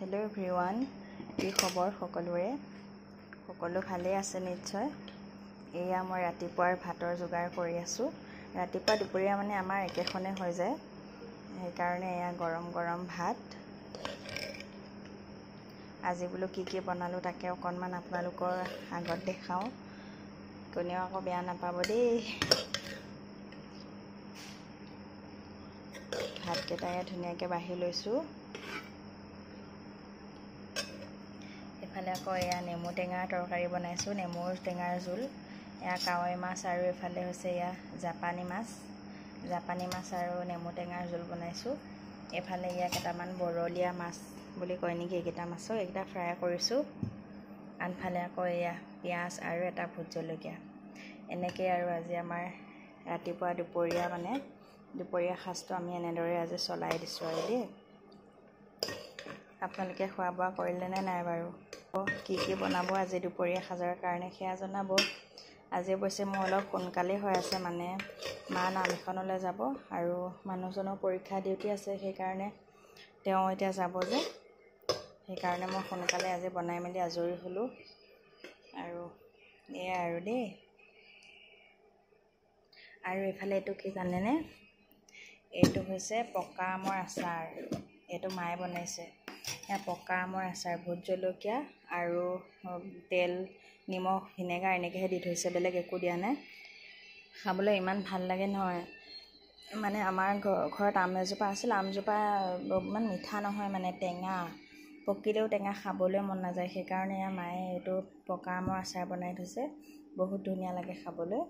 Hello' everyone, কি খবৰ সকলোৰে? সকলো ভালেই আছে নিশ্চয়। এয়া মই ৰাতিপুৱাৰ ভাতৰ যোগাৰ কৰি আছোঁ। ৰাতিপুৱা দুপৰীয়া মানে আমাৰ একেখনে হৈ যায়, সেইকাৰণে এয়া গৰম গৰম ভাত। আজি বোলো কি কি বনালোঁ তাকে অকণমান আপোনালোকৰ আগত দেখাওঁ, কোনেও আকৌ বেয়া নাপাব দেই। ভাতকেইটা ধুনীয়াকৈ বাঢ়ি লৈছোঁ। এইফালে আকৌ এয়া নেমু টেঙাৰ তৰকাৰী বনাইছোঁ, নেমুৰ টেঙাৰ জোল। এয়া কাৱৈ মাছ আৰু এইফালে হৈছে এয়া জাপানী মাছ, জাপানী মাছ আৰু নেমু টেঙাৰ জোল বনাইছোঁ। এইফালে এয়া কেইটামান বৰলীয়া মাছ বুলি কয় নেকি এইকেইটা মাছক, এইকেইটা ফ্ৰাই কৰিছোঁ। আনফালে আকৌ এয়া পিঁয়াজ আৰু এটা ভোট জলকীয়া। এনেকেই আৰু আজি আমাৰ ৰাতিপুৱা দুপৰীয়া মানে দুপৰীয়া সাজটো আমি এনেদৰে আজি চলাই দিছোঁ আৰু দেই। আপোনালোকে খোৱা বোৱা কৰিলেনে নাই বাৰু? কি কি বনাব আজি দুপৰীয়া সাজৰ কাৰণে সেয়া জনাব। আজি অৱশ্যে মোৰ অলপ সোনকালেই হৈ আছে, মানে মা নাম এখনলৈ যাব আৰু মানুহজনৰ পৰীক্ষা ডিউটি আছে, সেইকাৰণে তেওঁ এতিয়া যাব যে, সেইকাৰণে মই সোনকালে আজি বনাই মেলি আজৰি হ'লোঁ আৰু এয়াই আৰু দেই। আৰু এইফালে এইটো কি জানেনে? এইটো হৈছে পকা আমৰ আচাৰ, এইটো মায়ে বনাইছে। এয়া পকা আমৰ আচাৰ, ভোট জলকীয়া আৰু তেল, নিমখ, ভিনেগাৰ এনেকৈহে দি থৈছে, বেলেগ একো দিয়া নাই। খাবলৈ ইমান ভাল লাগে নহয়। মানে আমাৰ ঘৰত আম এজোপা আছিল, আমজোপা ইমান মিঠা নহয়, মানে টেঙা, পকিলেও টেঙা, খাবলৈ মন নাযায়। সেইকাৰণে এয়া মায়ে এইটো পকা আমৰ আচাৰ বনাই থৈছে, বহুত ধুনীয়া লাগে খাবলৈ।